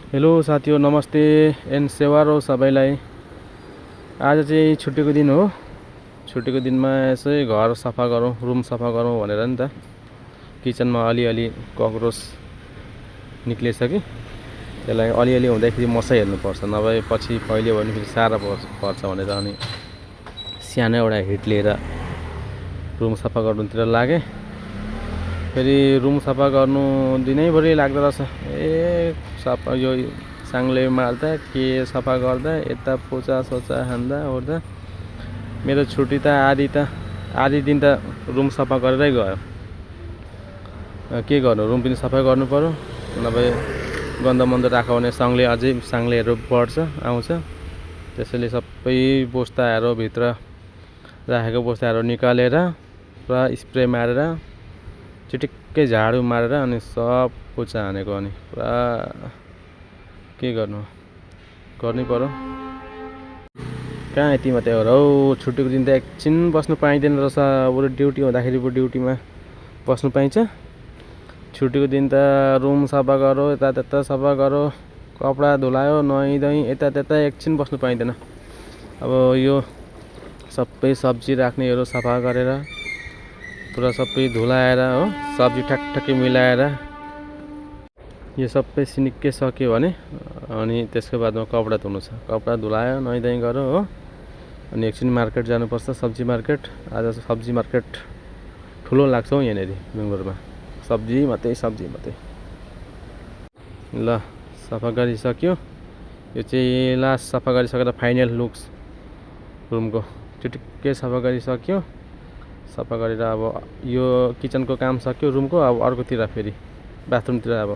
Hello साथीहरु नमस्ते and सेवारो सबैलाई। आज चाहिँ छुट्टीको दिन हो। छुट्टीको दिनमा यसै घर सफा गरौँ, रुम सफा गरौँ भनेर नि त किचनमा अलिअलि ककरोच निक्लेछ कि त्यसलाई अलिअलि हुँदाखेरि मसै हेर्नुपर्छ, नभए पछि फैल्यो भने फेरि साह्रो पर्छ भनेर अनि सानो एउटा हिट लिएर रुम सफा गर्नुतिर लागे। फेरि रुम सफा गर्नु दिनैभरि लाग्दो रहेछ। सफा यो साङ्ले मार्दा के सफा गर्दा यता पोचा सोचा हान्दा ओर्दा मेरो छुट्टी त आधी दिन त रुम सफा गरेरै गयो। के गर्नु, रुम पनि सफा गर्नु पर्यो, नभए गन्दा राख्यो भने साङ्लेहरू बढ्छ आउँछ। त्यसैले सबै बस्ताहरू भित्र राखेको बस्ताहरू निकालेर पुरा स्प्रे मारेर चिटिक्कै झाडु मारेर अनि सब पोचा हानेको। अनि पुरा के गर्नु, गर्नै पर्यो। कहाँ यति मात्रै हो र हौ, छुट्टीको दिन त एकछिन बस्नु पाइँदैन रहेछ। बरु ड्युटी हुँदाखेरि ड्युटीमा बस्नु पाइन्छ। छुट्टीको दिन त रुम सफा गरो, यता सफा गरो, कपडा धुलायो, नुहाइधुवाइ यता एकछिन बस्नु पाइँदैन। अब यो सबै सब्जी राख्नेहरू सफा गरेर पुरा सबै धुलाएर हो, सब्जी ठ्याक्ठ्याक्कै मिलाएर यो सबै सिनिक्कै सक्यो भने अनि त्यसको बादमा कपडा धुनु छ। कपडा धुलायो, नुहाइधुवाइ गऱ्यो हो, अनि एकछिन मार्केट जानुपर्छ, सब्जी मार्केट। आज सब्जी मार्केट ठुलो लाग्छ हौ यहाँनिर बेङ्गलोरमा। सब्जी मात्रै। ल सफा गरिसक्यो। यो चाहिँ लास्ट सफा गरिसकेर फाइनल लुक्स रुमको चिटिक्कै सफा गरिसक्यो। सफा गरेर अब यो किचनको काम सक्यो रुमको। अब अर्कोतिर फेरि बाथरुमतिर अब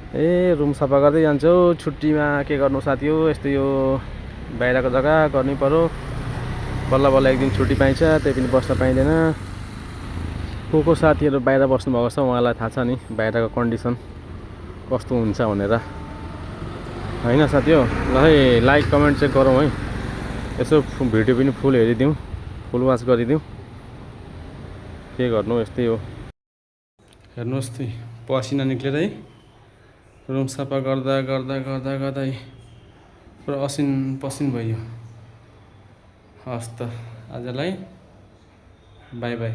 रुम सफा गर्दै जान्छौ। छुट्टीमा के गर्नु साथी हो, यस्तो यो बाहिरको जग्गा गर्नै पर्यो। बल्ल एक दिन छुट्टी पाइन्छ, त्यही पनि बस्न पाइँदैन। को साथीहरू बाहिर बस्नुभएको छ उहाँलाई थाहा छ नि बाहिरको कन्डिसन कस्तो हुन्छ भनेर, होइन साथी हो। ल है लाइक कमेन्ट चाहिँ गरौँ है, यसो भिडियो पनि फुल हेरिदिउँ, फुल वाच गरिदिउँ। के गर्नु, यस्तै हो। हेर्नुहोस् त पसिना निक्लेर है, रुम सफा गर्दा पुरा पसिन भयो। हस् त आजलाई बाई बाई।